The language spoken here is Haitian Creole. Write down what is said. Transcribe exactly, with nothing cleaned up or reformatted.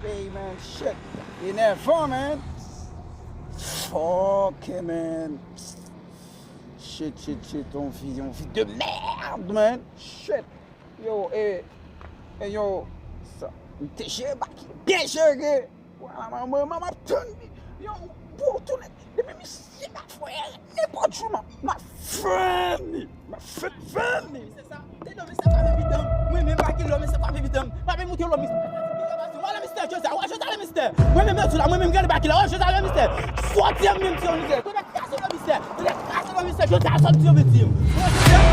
Hey, man, shit. Enèvan, man. Fuck, man. Shit, shit, shit. Yon vi, yon vi de merde, man. Shit. Yo, e, e yo, sa, m te jere bak, byen jere. Wala, mwen, mwen, mwen, m ap tann li. Yo, pou tounen, depi misye pa fè nenpòt jou, m ap, m ap fè li. M ap fè, fè li. Misye sa, te lò misye frape pitan. Mwen menm pa ki lò misye frape pitan. Frape moute lò misye. Wala, mistè, jodi a, wè, jodi a, mistè. Mwen menm, yo di la, mwen menm, gade bak la, wè, jodi a, mistè. Sòti an menm, ti yon mizè. Kraze lò misye, kraze lò misye, jodi a sòti yon viktim.